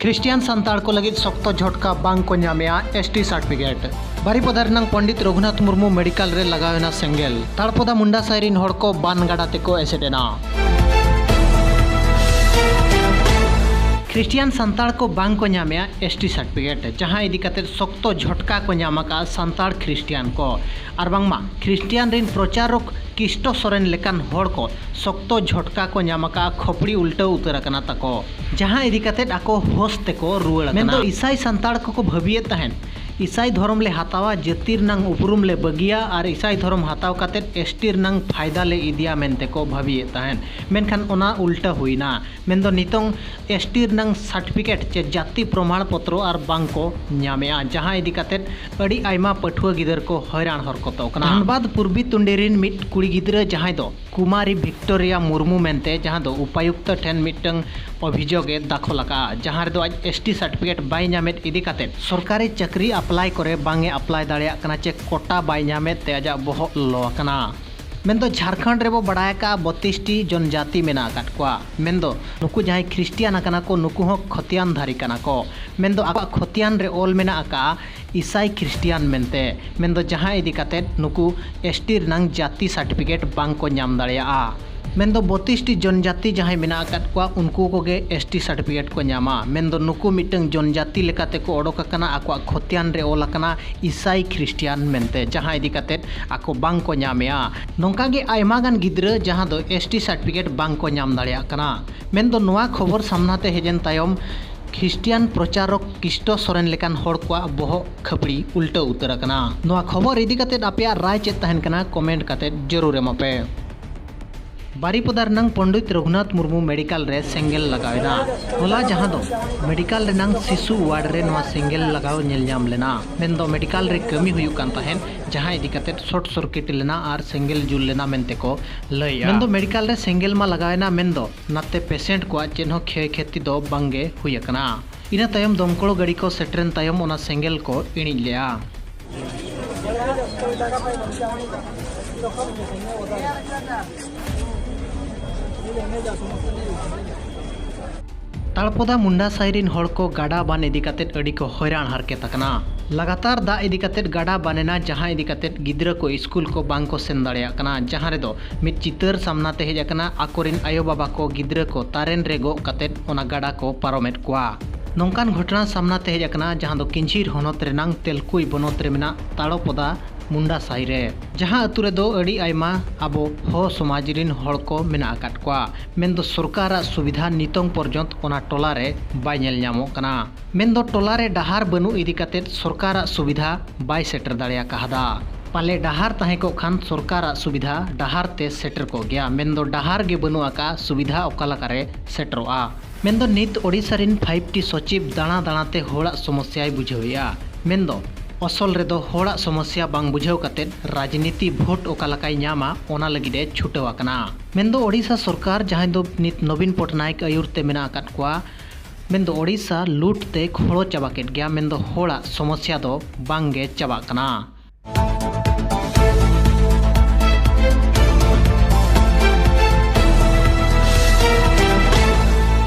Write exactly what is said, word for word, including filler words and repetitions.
Christian Santal ᱠᱚ ᱞᱟᱹᱜᱤᱫ ᱥᱚᱠᱛᱚ ᱡᱷᱚᱴᱠᱟ, ᱵᱟᱝ ᱠᱚ ᱧᱟᱢᱮᱜᱼᱟ ᱮᱥ ᱴᱤ ᱥᱟᱨᱴᱤᱯᱷᱤᱠᱮᱴ᱾ ᱵᱟᱨᱤᱯᱚᱫᱟ ᱨᱮᱱᱟᱝ ᱯᱚᱱᱰᱤᱛ ᱨᱚᱜᱷᱩᱱᱟᱛᱷ ᱢᱩᱨᱢᱩ ᱢᱮᱰᱤᱠᱟᱞ ᱨᱮ ᱞᱟᱜᱟᱣ ᱮᱱᱟ ᱥᱮᱸᱜᱮᱞ᱾ ᱛᱟᱲᱯᱚᱫᱟ ᱢᱩᱱᱰᱟ ᱥᱟᱭ ᱨᱤᱱ ᱦᱚᱲ ᱠᱚ ᱵᱟᱱ ᱜᱟᱰᱟ ᱛᱮᱠᱚ ᱮᱥᱮᱫ ᱮᱱᱟ᱾ ᱠᱷᱨᱤᱥᱴᱤᱭᱟᱱ ᱥᱟᱱᱛᱟᱲ ᱠᱚ ᱵᱟᱝ ᱠᱚ ᱧᱟᱢᱮᱜᱼᱟ ᱮᱥ ᱴᱤ ᱥᱟᱨᱴᱤᱯᱷᱤᱠᱮᱴ, ᱡᱟᱦᱟᱸ ᱤᱫᱤ ᱠᱟᱛᱮ ᱥᱚᱠᱛᱚ ᱡᱷᱚᱴᱠᱟ ᱠᱚ ᱧᱟᱢ ᱟᱠᱟᱫᱼᱟ ᱥᱟᱱᱛᱟᱲ ᱠᱷᱨᱤᱥᱴᱤᱭᱟᱱ ᱠᱚ᱾ ᱟᱨ ᱵᱟᱝᱢᱟ ᱠᱷᱨᱤᱥᱴᱤᱭᱟᱱ ᱨᱤᱱ ᱯᱨᱚᱪᱟᱨᱚᱠ ᱠᱤᱥᱴᱚ ᱥᱚᱨᱮᱱ ᱞᱮᱠᱟᱱ ᱦᱚᱲ ᱠᱚ ᱥᱚᱠᱛᱚ ᱡᱷᱚᱴᱠᱟ ᱠᱚ ᱧᱟᱢ ᱟᱠᱟᱫᱼᱟ, ᱠᱷᱚᱯᱲᱤ ᱩᱞᱴᱟᱹᱣ ᱩᱛᱟᱹᱨ ᱟᱠᱟᱱᱟ ᱛᱟᱠᱚ, ᱡᱟᱦᱟᱸ ᱤᱫᱤ ᱠᱟᱛᱮ ᱟᱠᱚ ᱦᱳᱥ ᱛᱮᱠᱚ ᱨᱩᱣᱟᱹᱲ ᱟᱠᱟᱱᱟ᱾ ᱢᱮᱱᱫᱚ ᱤᱥᱟᱭ ᱥᱟᱱᱛᱟᱲ ᱠᱚᱠᱚ ᱵᱷᱟᱹᱵᱤᱭᱮᱫ ᱛᱟᱦᱮᱸᱫ, ᱤᱥᱟᱭ ᱫᱷᱚᱨᱚᱢ ᱞᱮ ᱦᱟᱛᱟᱣᱟ, ᱡᱟᱹᱛᱤ ᱨᱮᱱᱟᱝ ᱩᱯᱨᱩᱢ ᱞᱮ ᱵᱟᱹᱜᱤᱭᱟ ᱟᱨ ᱤᱥᱟᱭ ᱫᱷᱚᱨᱚᱢ ᱦᱟᱛᱟᱣ ᱠᱟᱛᱮ ᱮᱥ ᱴᱤ ᱨᱮᱱᱟᱝ ᱯᱷᱟᱭᱫᱟ ᱞᱮ ᱤᱫᱤᱭᱟ ᱢᱮᱱᱛᱮ ᱠᱚ ᱵᱷᱟᱹᱵᱤᱭᱮᱫ ᱛᱟᱦᱮᱸᱫ᱾ ᱢᱮᱱᱠᱷᱟᱱ ᱚᱱᱟ ᱩᱞᱴᱟᱹ ᱦᱩᱭᱱᱟ᱾ ᱢᱮᱱᱫᱚ ᱱᱤᱛᱚᱝ ᱮᱥ ᱴᱤ ᱨᱮᱱᱟᱝ ᱥᱟᱨᱴᱤᱯᱷᱤᱠᱮᱴ ᱪᱮ ᱡᱟᱹᱛᱤ ᱯᱨᱚᱢᱟᱬ ᱯᱚᱛᱨᱚ ᱟᱨ ᱵᱟᱝ ᱠᱚ ᱧᱟᱢᱮᱜᱼᱟ, ᱡᱟᱦᱟᱸ ᱤᱫᱤ ᱠᱟᱛᱮ ᱟᱹᱰᱤ ᱟᱭᱢᱟ ᱯᱟᱹᱴᱷᱩᱣᱟᱹ ᱜᱤᱫᱟᱹᱨ ᱠᱚ ᱦᱚᱭᱨᱟᱱ ᱦᱚᱨᱠᱚᱛᱚᱜ ᱠᱟᱱᱟ᱾ ᱫᱷᱟᱱᱵᱟᱫᱽ ᱯᱩᱨᱵᱤ ᱴᱩᱸᱰᱤ ᱨᱤᱱ ᱢᱤᱫ ᱠᱩᱲᱤ ᱜᱤᱫᱽᱨᱟᱹ, ᱡᱟᱦᱟᱸᱭ ᱫᱚ ᱠᱩᱢᱟᱨᱤ ᱵᱷᱤᱠᱴᱳᱨᱤᱭᱟ ᱢᱩᱨᱢᱩ ᱢᱮᱱᱛᱮ, ᱡᱟᱦᱟᱸ ᱫᱚ ᱩᱯᱟᱭᱩᱠᱛᱚ ᱴᱷᱮᱱ ᱢᱤᱫᱴᱟᱝ ᱚᱵᱷᱤᱡᱳᱜᱽ ᱮ ᱫᱟᱠᱷᱚᱞ ᱟᱠᱟᱫᱼᱟ, ᱡᱟᱦᱟᱸ ᱨᱮᱫᱚ ᱟᱡ ᱮᱥ ᱴᱤ ᱥᱟᱨᱴᱤᱯᱷᱤᱠᱮᱴ ᱵᱟᱭ ᱧᱟᱢᱮᱫ ᱤᱫᱤ ᱠᱟᱛᱮ ᱥᱚᱨᱠᱟᱨᱤ ᱪᱟᱹᱠᱨᱤ ᱟᱯᱞᱟᱭ ᱠᱚᱨᱮ ᱵᱟᱝ ᱮ ᱟᱯᱞᱟᱭ ᱫᱟᱲᱮᱭᱟᱜ ᱠᱟᱱᱟ ᱪᱮ ᱠᱳᱴᱟ ᱵᱟᱭ ᱧᱟᱢᱮᱫ ᱛᱮ ᱟᱡᱟᱜ ᱵᱚᱦᱚᱜ ᱞᱚ ᱟᱠᱟᱱᱟ᱾ ᱢᱮᱱᱫᱚ ᱡᱷᱟᱲᱠᱷᱚᱸᱰ ᱨᱮᱵᱚ ᱵᱟᱲᱟᱭ ᱟᱠᱟᱫᱼᱟ ᱵᱚᱛᱤᱥ ᱴᱤ ᱡᱚᱱᱡᱟᱛᱤ ᱢᱮᱱᱟᱜ ᱟᱠᱟᱫ ᱠᱚᱣᱟ᱾ ᱢᱮᱱᱫᱚ ᱱᱩᱠᱩ ᱡᱟᱦᱟᱸᱭ ᱠᱷᱨᱤᱥᱴᱤᱭᱟᱱ ᱟᱠᱟᱱᱟ ᱠᱚ, ᱱᱩᱠᱩ ᱦᱚᱸ ᱠᱷᱚᱛᱤᱭᱟᱱ ᱫᱷᱟᱹᱨᱤ ᱠᱟᱱᱟ ᱠᱚ᱾ ᱢᱮᱱᱫᱚ ᱟᱠᱚᱣᱟᱜ ᱠᱷᱚᱛᱤᱭᱟᱱ ᱨᱮ ᱚᱞ ᱢᱮᱱᱟᱜ ᱟᱠᱟᱫᱼᱟ ᱤᱥᱟᱭ ᱠᱷᱨᱤᱥᱴᱤᱭᱟᱱ ᱢᱮᱱᱛᱮ᱾ ᱢᱮᱱᱫᱚ ᱡᱟᱦᱟᱸ ᱤᱫᱤ ᱠᱟᱛᱮ ᱱᱩᱠᱩ ᱮᱥ ᱴᱤ ᱨᱮᱱᱟᱝ ᱡᱟᱹᱛᱤ ᱥᱟᱨᱴᱤᱯᱷᱤᱠᱮᱴ ᱵᱟᱝ ᱠᱚ ᱧᱟᱢ ᱫᱟᱲᱮᱭᱟᱜᱼᱟ᱾ ᱢᱮᱱᱫᱚ ᱵᱚᱛᱤᱥ ᱴᱤ ᱡᱚᱱᱡᱟᱛᱤ ᱡᱟᱦᱟᱸᱭ ᱢᱮᱱᱟᱜ ᱟᱠᱟᱫ ᱠᱚᱣᱟ, ᱩᱱᱠᱩ ᱠᱚᱜᱮ ᱮᱥ ᱴᱤ ᱥᱟᱨᱴᱤᱯᱷᱤᱠᱮᱴ ᱠᱚ ᱧᱟᱢᱟ᱾ ᱢᱮᱱᱫᱚ ᱱᱩᱠᱩ ᱢᱤᱫᱴᱟᱝ ᱡᱚᱱᱡᱟᱛᱤ ᱞᱮᱠᱟᱛᱮ ᱠᱚ ᱚᱰᱚᱠ ᱟᱠᱟᱱᱟ, ᱟᱠᱚᱣᱟᱜ ᱠᱷᱚᱛᱤᱭᱟᱱ ᱨᱮ ᱚᱞ ᱟᱠᱟᱱᱟ ᱤᱥᱟᱭ ᱠᱷᱨᱤᱥᱴᱤᱭᱟᱱ ᱢᱮᱱᱛᱮ, ᱡᱟᱦᱟᱸ ᱤᱫᱤ ᱠᱟᱛᱮ ᱟᱠᱚ ᱵᱟᱝ ᱠᱚ ᱧᱟᱢᱮᱜᱼᱟ᱾ ᱱᱚᱝᱠᱟ ᱜᱮ ᱟᱭᱢᱟ ᱜᱟᱱ ᱜᱤᱫᱽᱨᱟᱹ, ᱡᱟᱦᱟᱸ ᱫᱚ ᱮᱥ ᱴᱤ ᱥᱟᱨᱴᱤᱯᱷᱤᱠᱮᱴ ᱵᱟᱝ ᱠᱚ ᱧᱟᱢ ᱫᱟᱲᱮᱭᱟᱜ ᱠᱟᱱᱟ᱾ ᱢᱮᱱᱫᱚ ᱱᱚᱣᱟ ᱠᱷᱚᱵᱚᱨ ᱥᱟᱢᱱᱟ ᱛᱮ ᱦᱮᱡ ᱮᱱ ᱛᱟᱭᱚᱢ ᱠᱷᱨᱤᱥᱴᱤᱭᱟᱱ ᱯᱨᱚᱪᱟᱨᱚᱠ ᱠᱤᱥᱴᱚ ᱥᱚᱨᱮᱱ ᱞᱮᱠᱟᱱ ᱦᱚᱲ ᱠᱚᱣᱟᱜ ᱵᱚᱦᱚᱜ ᱠᱷᱟᱹᱯᱲᱤ ᱩᱞᱴᱟᱹᱣ ᱩᱛᱟᱹᱨ ᱟᱠᱟᱱᱟ᱾ ᱱᱚᱣᱟ ᱠᱷᱚᱵᱚᱨ ᱤᱫᱤ ᱠᱟᱛᱮ ᱟᱯᱮᱭᱟᱜ ᱨᱟᱭ ᱪᱮᱫ ᱛᱟᱦᱮᱱ ᱠᱟᱱᱟ, ᱠᱚᱢᱮᱱᱴ ᱠᱟᱛᱮ ᱡᱟᱹᱨᱩᱲ ᱮᱢᱟ ᱯᱮ᱾ ᱵᱟᱨᱤᱯᱚᱫᱟ ᱨᱮᱱᱟᱝ ᱯᱚᱱᱰᱤᱛ ᱨᱚᱜᱷᱩᱱᱟᱛᱷ ᱢᱩᱨᱢᱩ ᱢᱮᱰᱤᱠᱟᱞ ᱨᱮ ᱥᱮᱸᱜᱮᱞ ᱞᱟᱜᱟᱣ ᱮᱱᱟ᱾ ᱦᱚᱞᱟ ᱡᱟᱦᱟᱸ ᱫᱚ ᱢᱮᱰᱤᱠᱟᱞ ᱨᱮᱱᱟᱝ ᱥᱤᱥᱩ ᱣᱟᱨᱰ ᱨᱮ ᱱᱚᱣᱟ ᱥᱮᱸᱜᱮᱞ ᱞᱟᱜᱟᱣ ᱧᱮᱞ ᱧᱟᱢ ᱞᱮᱱᱟ᱾ ᱢᱮᱱᱫᱚ ᱢᱮᱰᱤᱠᱟᱞ ᱨᱮ ᱠᱟᱹᱢᱤ ᱦᱩᱭᱩᱜ ᱠᱟᱱ ᱛᱟᱦᱮᱸᱫ, ᱡᱟᱦᱟᱸ ᱤᱫᱤ ᱠᱟᱛᱮ ᱥᱚᱨᱴ ᱥᱟᱨᱠᱤᱴ ᱞᱮᱱᱟ ᱟᱨ ᱥᱮᱸᱜᱮᱞ ᱡᱩᱞ ᱞᱮᱱᱟ ᱢᱮᱱᱛᱮ ᱠᱚ ᱞᱟᱹᱭᱮᱜᱼᱟ᱾ ᱢᱮᱱᱫᱚ ᱢᱮᱰᱤᱠᱟᱞ ᱨᱮ ᱥᱮᱸᱜᱮᱞ ᱢᱟ ᱞᱟᱜᱟᱣ ᱮᱱᱟ, ᱢᱮᱱᱫᱚ ᱱᱟᱛᱮ ᱯᱮᱥᱮᱱᱴ ᱠᱚᱣᱟᱜ ᱪᱮᱫ ᱦᱚᱸ ᱠᱷᱚᱭ ᱠᱷᱚᱛᱤ ᱫᱚ ᱵᱟᱝᱜᱮ ᱦᱩᱭ ᱟᱠᱟᱱᱟ᱾ ᱤᱱᱟᱹ ᱛᱟᱭᱚᱢ ᱫᱚᱢᱠᱚᱞ ᱜᱟᱹᱰᱤ ᱠᱚ ᱥᱮᱴᱮᱨᱮᱱ ᱛᱟᱭᱚᱢ ᱚᱱᱟ ᱥᱮᱸᱜᱮᱞ ᱠᱚ ᱤᱬᱤᱡ ᱞᱮᱜᱼᱟ᱾ ᱛᱟᱲᱯᱚᱫᱟ ᱢᱩᱱᱰᱟ ᱥᱟᱭ ᱨᱤᱱ ᱦᱚᱲ ᱠᱚ ᱜᱟᱰᱟ ᱵᱟᱱ ᱤᱫᱤ ᱠᱟᱛᱮᱫ ᱟᱹᱰᱤ ᱠᱚ ᱦᱚᱭᱨᱟᱱ ᱦᱟᱨᱠᱮᱛ ᱟᱠᱟᱱᱟ᱾ ᱞᱟᱜᱟᱛᱟᱨ ᱫᱟᱜ ᱤᱫᱤ ᱠᱟᱛᱮᱫ ᱜᱟᱰᱟ ᱵᱟᱱ ᱮᱱᱟ, ᱡᱟᱦᱟᱸ ᱤᱫᱤ ᱠᱟᱛᱮᱫ ᱜᱤᱫᱽᱨᱟᱹ ᱠᱚ ᱥᱠᱩᱞ ᱠᱚ ᱵᱟᱝ ᱠᱚ ᱥᱮᱱ ᱫᱟᱲᱮᱭᱟᱜ ᱠᱟᱱᱟ, ᱡᱟᱦᱟᱸ ᱨᱮᱫᱚ ᱢᱤᱫ ᱪᱤᱛᱟᱹᱨ ᱥᱟᱢᱱᱟ ᱛᱮ ᱦᱮᱡ ᱟᱠᱟᱱᱟ, ᱟᱠᱚᱨᱤᱱ ᱟᱭᱳ ᱵᱟᱵᱟ ᱠᱚ ᱜᱤᱫᱽᱨᱟᱹ ᱠᱚ ᱛᱟᱨᱮᱱ ᱨᱮ ᱜᱚᱜ ᱠᱟᱛᱮᱫ ᱚᱱᱟ ᱜᱟᱰᱟ ᱠᱚ ᱯᱟᱨᱚᱢᱮᱫ ᱠᱚᱣᱟ᱾ ᱱᱚᱝᱠᱟᱱ ᱜᱷᱚᱴᱚᱱᱟ ᱥᱟᱢᱱᱟ ᱛᱮ ᱦᱮᱡ ᱟᱠᱟᱱᱟ, ᱡᱟᱦᱟᱸ ᱫᱚ ᱠᱤᱧᱡᱷᱤᱨ ᱦᱚᱱᱚᱛ ᱨᱮᱱᱟᱝ ᱛᱮᱞᱠᱩᱭ ᱵᱚᱱᱚᱛ ᱨᱮ ᱢᱮᱱᱟᱜ ᱛᱟᱲᱚᱯᱚᱫᱟ ᱢᱩᱱᱰᱟ ᱥᱟᱭ ᱨᱮ, ᱡᱟᱦᱟᱸ ᱟᱹᱛᱩ ᱨᱮᱫᱚ ᱟᱹᱰᱤ ᱟᱭᱢᱟ ᱟᱵᱚ ᱦᱚ ᱥᱚᱢᱟᱡᱽ ᱨᱤᱱ ᱦᱚᱲ ᱠᱚ ᱢᱮᱱᱟᱜ ᱟᱠᱟᱫ ᱠᱚᱣᱟ᱾ ᱢᱮᱱᱫᱚ ᱥᱚᱨᱠᱟᱨᱟᱜ ᱥᱩᱵᱤᱫᱷᱟ ᱱᱤᱛᱚᱝ ᱯᱚᱨᱡᱚᱱᱛ ᱚᱱᱟ ᱴᱚᱞᱟ ᱨᱮ ᱵᱟᱭ ᱧᱮᱞ ᱧᱟᱢᱚᱜ ᱠᱟᱱᱟ᱾ ᱢᱮᱱᱫᱚ ᱴᱚᱞᱟ ᱨᱮ ᱰᱟᱦᱟᱨ ᱵᱟᱹᱱᱩᱜ ᱤᱫᱤ ᱠᱟᱛᱮᱫ ᱥᱚᱨᱠᱟᱨᱟᱜ ᱥᱩᱵᱤᱫᱷᱟ ᱵᱟᱭ ᱥᱮᱴᱮᱨ ᱫᱟᱲᱮ ᱟᱠᱟᱫᱟ᱾ ᱯᱟᱞᱮ ᱰᱟᱦᱟᱨ ᱛᱟᱦᱮᱸ ᱠᱚᱜ ᱠᱷᱟᱱ ᱥᱚᱨᱠᱟᱨᱟᱜ ᱥᱩᱵᱤᱫᱷᱟ ᱰᱟᱦᱟᱨ ᱛᱮ ᱥᱮᱴᱮᱨ ᱠᱚᱜ ᱜᱮᱭᱟ, ᱢᱮᱱᱫᱚ ᱰᱟᱦᱟᱨ ᱜᱮ ᱵᱟᱹᱱᱩᱜ ᱟᱠᱟᱫ, ᱥᱩᱵᱤᱫᱷᱟ ᱚᱠᱟ ᱞᱮᱠᱟᱨᱮ ᱥᱮᱴᱮᱨᱚᱜᱼᱟ? ᱢᱮᱱᱫᱚ ᱱᱤᱛ ᱳᱰᱤᱥᱟ ᱨᱤᱱ ᱯᱷᱟᱭᱤᱵᱷ ᱴᱤ ᱥᱚᱪᱤᱵᱽ ᱫᱟᱬᱟ ᱫᱟᱬᱟ ᱛᱮ ᱦᱚᱲᱟᱜ ᱥᱚᱢᱚᱥᱭᱟᱭ ᱵᱩᱡᱷᱟᱹᱣᱮᱫᱼᱟ᱾ ᱢᱮᱱᱫᱚ ᱚᱥᱚᱞ ᱨᱮᱫᱚ ᱦᱚᱲᱟᱜ ᱥᱚᱢᱚᱥᱭᱟ ᱵᱟᱝ ᱵᱩᱡᱷᱟᱹᱣ ᱠᱟᱛᱮᱫ ᱨᱟᱡᱽᱱᱤᱛᱤ ᱵᱷᱳᱴ ᱚᱠᱟ ᱞᱮᱠᱟᱭ ᱧᱟᱢᱟ, ᱚᱱᱟ ᱞᱟᱹᱜᱤᱫ ᱮ ᱪᱷᱩᱴᱟᱹᱣ ᱟᱠᱟᱱᱟ᱾ ᱢᱮᱱᱫᱚ ᱳᱰᱤᱥᱟ ᱥᱚᱨᱠᱟᱨ, ᱡᱟᱦᱟᱸᱭ ᱫᱚ ᱱᱤᱛ ᱱᱚᱵᱤᱱ ᱯᱚᱴᱱᱟᱭᱮᱠ ᱟᱹᱭᱩᱨ ᱛᱮ ᱢᱮᱱᱟᱜ ᱟᱠᱟᱫ ᱠᱚᱣᱟ, ᱢᱮᱱᱫᱚ ᱳᱰᱤᱥᱟ ᱞᱩᱴ ᱛᱮ ᱠᱷᱚᱲᱚ ᱪᱟᱵᱟ ᱠᱮᱫ ᱜᱮᱭᱟ, ᱢᱮᱱᱫᱚ ᱦᱚᱲᱟᱜ ᱥᱚᱢᱚᱥᱭᱟ ᱫᱚ ᱵᱟᱝ ᱜᱮ ᱪᱟᱵᱟᱜ ᱠᱟᱱᱟ᱾